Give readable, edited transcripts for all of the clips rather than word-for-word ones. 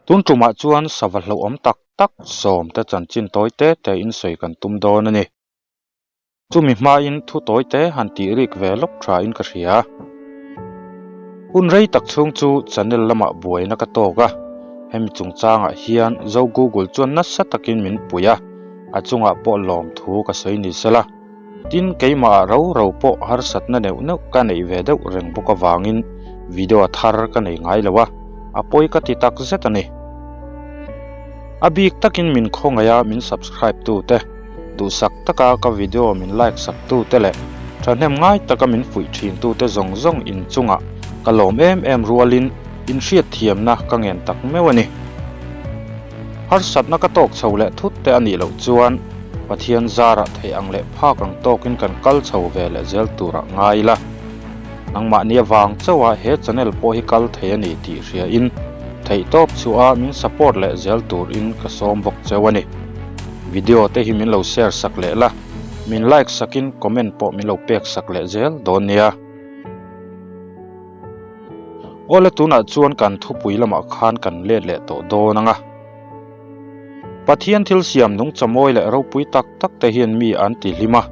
Tun tumah chuan sava hlauhawm tak tak sawmte chanchin tawi te te in sawi kan tum dawn a ni. Chumi hmain thu tawi te han tih rik ve lawk tha in ka hria. Hun rei tak chhung chu channel lamah buaina ka tawk a, hemi chungchangah hian Zo Google chuan nasa takin min pui a, a chungah pawh lawmthu ka sawi ni sela. Tin, keimahah ro ro pawh harsatna neuh neuh ka neih ve deuh reng bawk avangin video thar ka nei ngai lo a, a pawi ka ti tak zet a ni. A bik takin min khawngaih a min subscribe tu te, duhsak taka ka video min like sak tu te leh thahnem ngai taka min fuih thin tu te zawng zawng inchungah ka lawm em em rualin inhriatthiamna ka ngen tak meuh a ni. Harsatna ka tawk chho leh thut te a nih loh chuan Pathian zarah theih ang leh phak ang tawkin kan kal chho ve leh zel turah ngai ila. Nangmahni avang chauha he channel pawh hi kal thei a ni tih hriain theihtawp chhuah a min support leh zel turin ka sawm bawk cheu a ni. Video te hi min lo share sak leh la, min like sakin comment pawh min lo pek sak leh zel dawn nia. Awle tunah chuan kan thupui lamah khan kan let leh tawh dawn ang a. Pathian thil siam nungcha mawi leh ropui tak tak te hian mi an ti hlim a,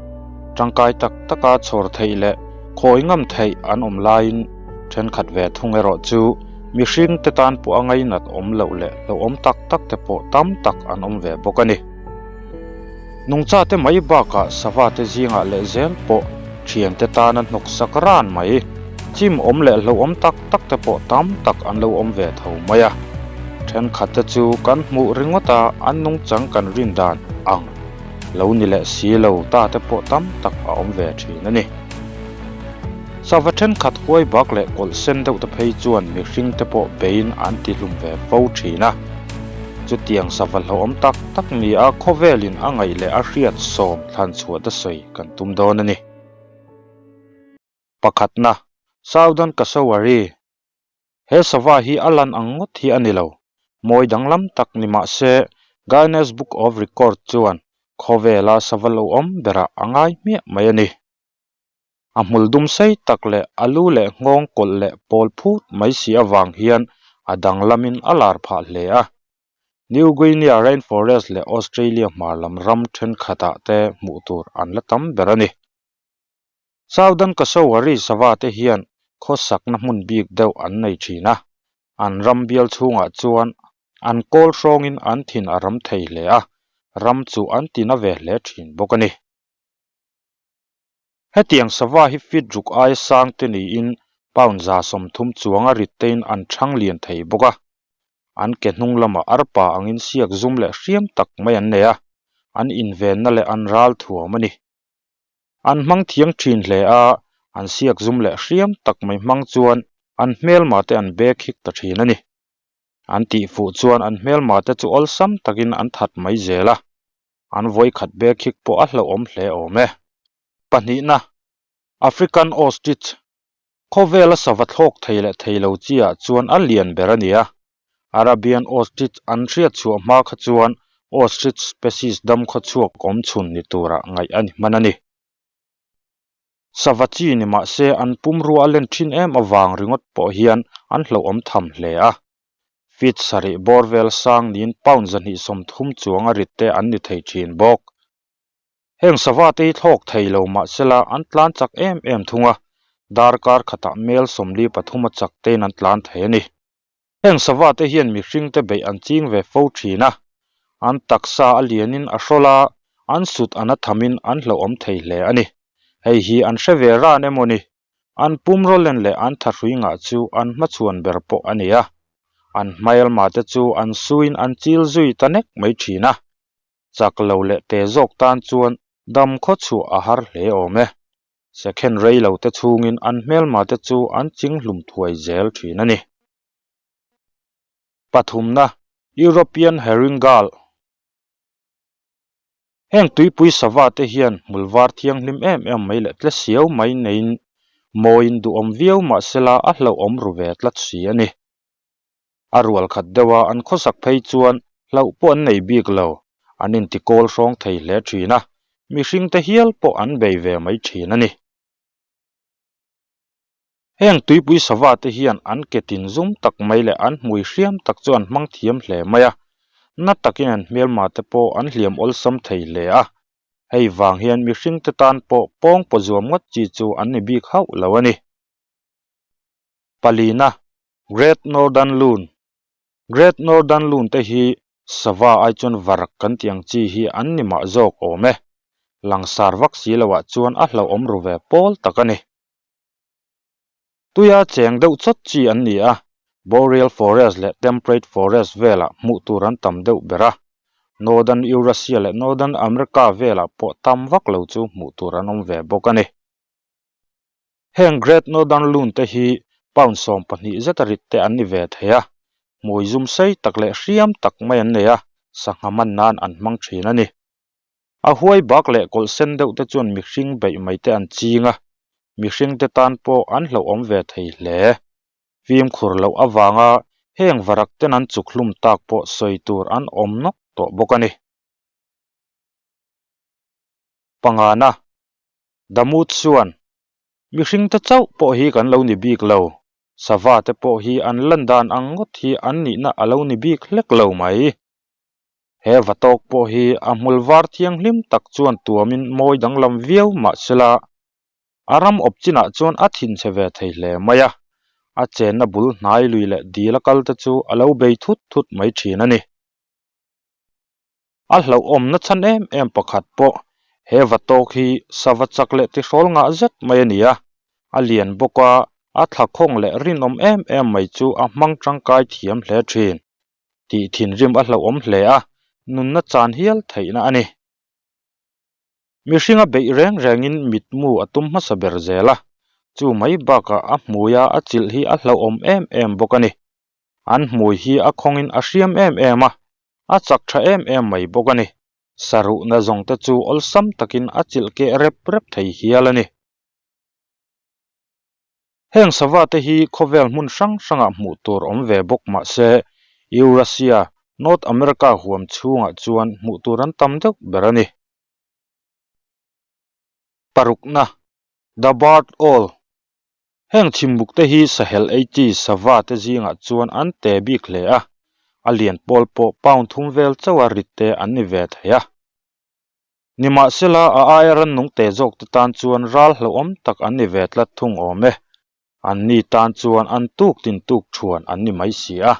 tangkai tak taka chhawr theih leh khawi ngam theih an awm laiin thenkhat ve thung erawh chu mihring te tan pawh a ngainat awm loh leh hlauhawm tak tak te pawh tam tak an awm ve bawk a ni. Nungcha te mai bakah sava te zingah leh zel pawh thiante tana hnawksak ran mai, chim awm leh hlauhawm tak tak te pawh tam tak an lo awm ve tho mai a. Thenkhat te chu kan hmuh ringawt a, an nungchang kan rin dan ang lo ni leh si lo ta te pawh tam tak a awm ve thin a ni. Sava thenkhat huai bak leh kawlh sen deuh te phei chuan mihring te pawh beiin an ti hlum ve fo thin a. Chutiang sava hlauhawm tak tak ni a khawvelin a ngaih leh a hriat sawm thlan chhuah te sawi kan tum dawn a ni. Pakhatna, Southern Cassowary He sava hi a lan ang ngawt hi a ni lo. Mawi danglam tak ni mah se, Guinness Book of Record chuan khawvela sava lo awm berah a ngai hmiah mai a ni. A hmul dum sei tak leh a lu leh nghawng kawlh leh pawl phut mai si avang hian a danglamin a lar phah hle a. New Guinea rainforest leh Australia hmar lam ram thenkhatah te hmuh tur an la tam ber a ni. Southern Cassowary sava te hian khawsakna hmun bik deuh an nei thin a, an ram bial chhungah chuan an kawl hrawngin an thin a ram thei hle a, ram chu an tina ve hle thin bawk a ni. Hetiang sava hi feet ruk aia sang te niin pound 130 chuanga rit tein an chhang lian thei bawk a. An ke hnung lamah arpa angin siak zum leh hriam tak mai an nei a, an invenna leh an ral thuam a ni. An hmang thiang thin hle a, an siak zum leh hriam tak mai hmang chuan an hmelma te an bek hik ta thin a ni. An tihfuh chuan an hmelma te chu awlsam takin an that mai zel a. An vawikhat bek hik pawh a hlauhawm hle awm e. Pahnihna, African Ostrich, Khawvela sava thlawk thei leh thei lo chi ah chuan a lian ber a ni a. Arabian Ostrich an hriat chhuah hma kha chuan Ostrich species dam khaw chhuak awm chhun ni tura ngaih a ni hman a ni. Sava chi ni mah se an pumrua a len thin em avang ringawt pawh hian an hlauhawm tham hle a. Feet sarih bawr vel sang niin pound 230 chuang a rit te an ni thei thin bawk. Heng sava te hi thlawk thei lo mahsela an tlan chak em em thung a, darkar khatah mel 43 a chak tein an tlan thei a ni. Heng sava te hian mihring te beih an ching ve fo thin a, an taksa a lianin a hrawl a, an sut an a thamin an hlauhawm thei hle a ni. Hei hi an hre ve ran emaw ni? An pumrawlen leh an thahrui ngah chu an hmachhuan ber pawh a ni a, an hmaelma te chu an suin an chil zui ta nek mai thin a. Chak lo leh te zawk tan chuan dam khaw chhuah a har hle awm e. Second rei lo te chhungin an hmelma te chu an ching hlum thuai zel thin a ni. Pathumna, European Herring Gull. Heng tuipui sava te hian hmul var thianghlim em em mai leh tle siau mai neiin mawiin duhawm viau mahsela a hlauhawm ru ve tlat si a ni. A rual khat deuh a an khawsak phei chuan hlauh pawh an nei bik lo, an inti kawl hrawng thei hle thin a, mihring te hial pawh an bei ve mai thin a ni. Heng tuipui sava te hian an ke tin zum tak mai leh an hmui hriam tak chu an hmang thiam hle mai a, na takin an hmelma te pawh an hliam awlsam thei hle a. Hei vang hian mihring te tan pawh pawng paw zuam ngawt chi chu an ni bik hauh lo a ni. Palina, Great Northern Loon Great Northern Loon te hi sava ai chuan varak kan tih ang chi hi an ni mah zawk awm e. Langsar vak si loah chuan a hlauhawm ru ve pawl tak a ni. Tuia cheng deuh chawt chi an ni a, Boreal Forest leh Temperate Forest velah hmuh tur an tam deuh ber a, Northern Eurasia leh Northern America velah pawh tam vak lo chu hmuh tur an awm ve bawk a ni. Heng Great Northern Loon te hi pound 12 zeta rit te an ni ve thei a, hmui zum sei tak leh hriam tak mai an nei a, sangha man nan an hmang thin a ni. A huai bak leh kawlh sen deuh te chuan mihring beih mai te an ching a, mihring te tan pawh an hlauhawm ve thei hle. Fimkhur loh avanga heng varak ten an chuk hlum tak pawh sawi tur an awm nawk tawh bawk a ni. Pangana, Damut chuan, Mihring te chauh pawh hi kan lo ni bik lo, sava te pawh hi an lan dan ang ngawt hi an nihna a lo ni bik hlek lo mai. He va tawk pawh hi a hmul var thianghlim tak chuan tuamin mawi danglam viau mah sela, a ram awp chinah chuan a thinchhe ve thei hle mai a, a chenna bul hnai lui leh dil a kal te chu a lo bei thut thut mai thin a ni. A hlauhawmna chhan em em pakhat pawh he va tawk hi sava chak leh tihrawl ngah zet mai a ni a, a lian bawk a, a thlakhawng leh rinawm em em mai chu a hmang tangkai thiam hle thin. Tih thinrim a hlauhawm hle a, nunna chan hial theihna a ni. Mihringa beih reng rengin mitmu a tum hmasa ber zel a, chu mai bakah a hmuia a chilh hi a hlauhawm em em bawk a ni. An hmui hi a khawngin a hriam em em a, a chak tha em em mai bawk a ni. Saruhna zawng te chu awlsam takin a chilh keh rep rep thei hial a ni. Heng sava te hi khawvel hmun hrang hrangah hmuh tur awm ve bawk mah se, Eurasia, North America huam chhungah chuan hmuh tur an tam deuh ber a ni. Parukna, The Barred Owl, Heng chhimbuk te hi sahel ei chi sava te zingah chuan an te bik hle a, a lian pawl pawh pound thum vel chauha rit te an ni ve thei a. Nimahsela, a aia rannung te zawk te tan chuan ral hlauhawm tak an ni ve tlat thung awm e. An ni tan chuan an tuk tin tuk thuan an ni mai si a.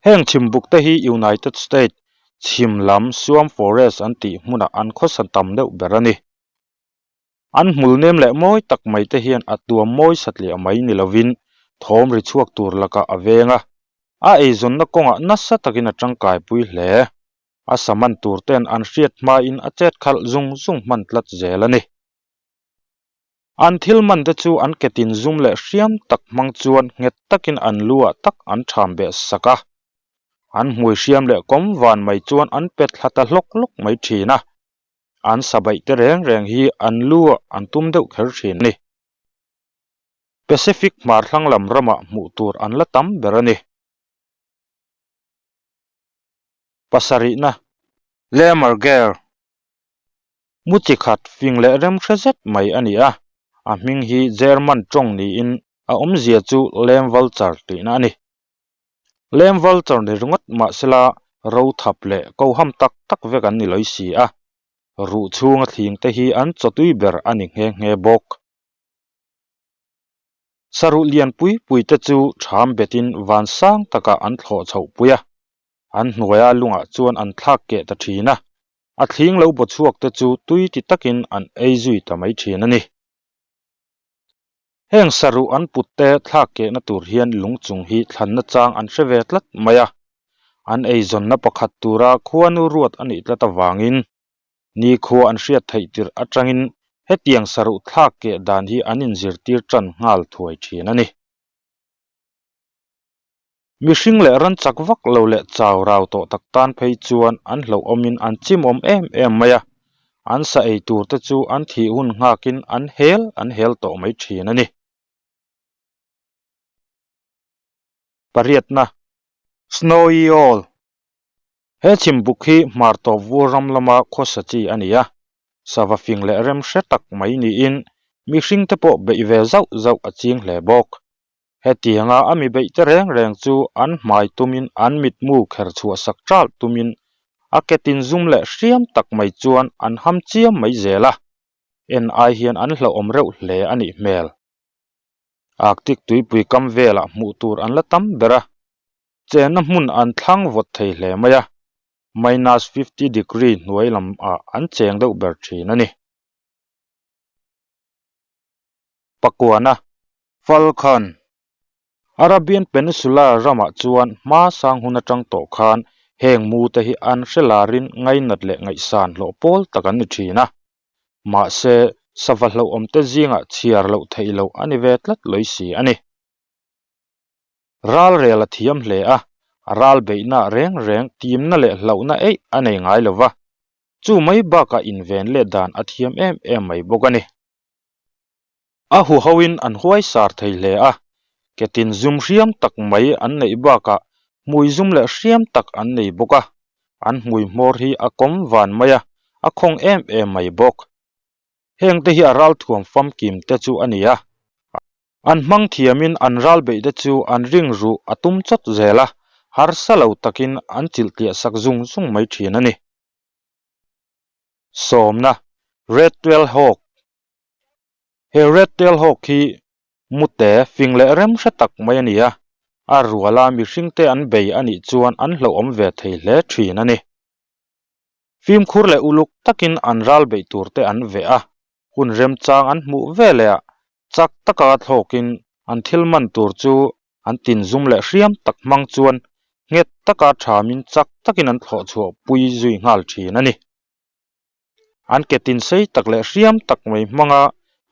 Heng chhimbuk te hi United State chhim lam Swamp Forest an tih hmunah an khawsa tam deuh ber a ni. An hmul nem leh mawi tak mai te hian a tuam mawi satliah mai ni lovin thawm ri chhuak tur lakah a veng a, a eizawnna kawngah nasa takin a tangkaipui hle. A sa man tur ten an hriat hmain a chet khalh zung zung hman tlat zel a ni. An thil man te chu an ke tin zum leh hriam tak hmang chuan nghet takin an lu ah tak an ṭham beh sak a. An hmui hriam leh kawm van mai chuan an pe thla ta hlawk hlawk mai ṭhin a. An sa baih te reng reng hi an lu ah an tum deuh kher ṭhin a ni. Pacific hmar thlang lam ramah hmuh tur an la tam ber a ni. Pasarihna, Lemurger, Mu chi khat fing leh rem hre zet mai a ni a, a hming hi German tawng niin a awmzia chu Lem Vulture tihna a ni. Lem Vulture ni ringawt mahsela ro thap leh koham tak tak vek an ni lawi si a, ruh chhunga thling te hi an chawtui ber a ni nghe nghe bawk. Saruh lian pui pui te chu ṭham betin van sang takah an thlawh chhoh pui a, an hnuaia lungah chuan an thlak keh ta ṭhin a, a thling lo baw chhuak te chu tui ti takin an ei zui ta mai ṭhin a ni. Heng saruh an put te thlak kehna tur hian lung chung hi thlanna chang an hre ve tlat mai a, an eizawnna pakhat tura khuanu ruat a nih tlat avangin Nikhua an hriat theih tirh atangin hetiang saruh thlak keh dan hi an inzirtir tan nghal thuai thin a ni. Mihring leh ran chak vak lo leh chau rau tawh tak tan phei chuan an hlauhawmin an chimawm em em mai a, an sa ei tur te chu an thih hun nghakin an hel an hel tawh mai thin a ni. Pariatna, Snowy Owl. He chhimbuk hi hmar tawp vur ram lama khawsa chi a ni a, sava fing leh rem hre tak mai niin Mihring te pawh beih ve zauh zauh a ching hle bawk. Hetianga a mi beih te reng reng chu an hmai tumin an mitmu kher chhuah sak ṭalh tumin a ke tin zum leh hriam tak mai chuan an ham chiam mai zel a, en ai hian an hlauhawm reuh hle a nih hmel. Arctic tuipui kam velah hmuh tur an la tam ber a, chenna hmun an thlang vawt thei hle mai a, minus 50 degree hnuai lamah an cheng deuh ber thin a ni. Pakuana, Falkhan, Arabian Peninsula ramah chuan hma sang hun atang tawh khan heng mute hi an hre larin ngainat leh ngaihsan hlawh pawl tak an ni thin a. Mahse, sava hlauhawmte zingah chhiar loh theih loh a ni ve tlat lawih si a ni. Ral rel a thiam hle a, a ral beihna reng reng timna leh hlauhna eih a nei ngai lo va, chu mai bakah inven let dan a thiam em em mai bawk a ni. A huhoin an huaisar thei hle a, ketin zum hriam tak mai an neih bakah hmui zum leh hriam tak an nei bawk a, an hmui hmawr hi a kawm van mai a, a khawng em em mai bawk. Heng te hi a ralthuam famkim te chu a ni a, an hmang thiamin an ral beih te chu an ring ruh a tum chawt zel a, harsa lo takin an chilh tliah sak zung zung mai thin a ni. Sawmna, Red Tail Hawk He Red Tail Hawk hi mute fing leh rem hre tak mai a ni a, a ruala mihringte an bei a nih chuan an hlauhawm ve thei hle thin a ni. Fimkhur leh uluk takin an ral beih tur te an veh a, hun remchang an hmuh veleh ah chak taka thlawkin an thil man tur chu an tinzum leh hriam tak hmang chuan nghet taka thamin chak takin an thlawh chhuah pui zui nghal thin a ni. An ke tin sei tak leh hriam tak mai hmanga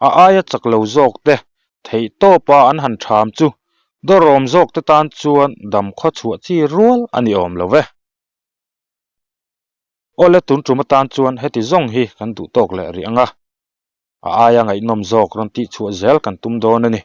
a aia chak lo zawk te theih tawpa an han tham chu dawrawm zawk te tan chuan dam khaw chhuah chi rual a ni awm lo ve. Awle tun tum atan chuan heti zawng hi kan duh tawk leh rih ang a, a aia ngaihnawm zawk rawn tih chhuah zel kan tum dawn a ni.